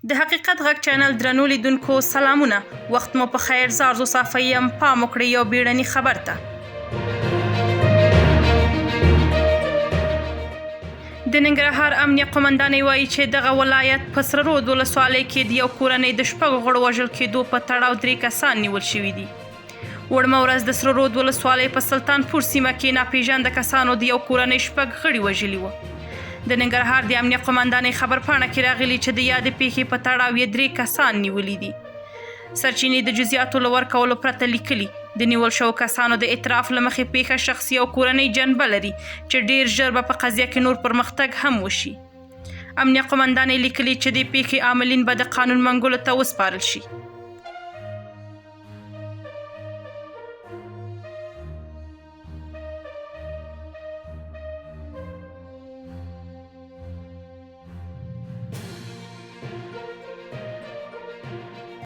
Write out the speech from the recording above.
د حقیقت غږ چینل درنو لیدونکو سلامونه، وخت مو په خیر. زارزو صافی یم. پام وکړئ یو بیړني خبر ته. د ننګرهار امنیه قومندانۍ وایي چې دغه ولایت په سره رود ولسوالۍ کې د یو کورنۍ د شپږو غړو وژل کېدو په تړاو درې کسان نیول شوي دي. وړمه ورځ د سره رود ولسوالۍ په سلطانپور سیمه کې ناپېژانده کسانو د یو کورنۍ شپږ غړي وژلي وو. د ننګرهار د امنیه قومندانۍ خبرپاڼه کې راغلي چې د یادې پېښې په تړاو یې درې کسان نیولي دي. سرچینې د جزیاتو له ورکولو پرته لیکلي، د نیول شوو کسانو د اعتراف له مخې پېښه شخصي او کورنۍ جنبه لري چې ډېر ژر به په قضیه کې نور پرمختګ هم وشي. امنیه قومندانۍ لیکلي چې د پېښې عاملین به د قانون منګولو ته وسپارل شي.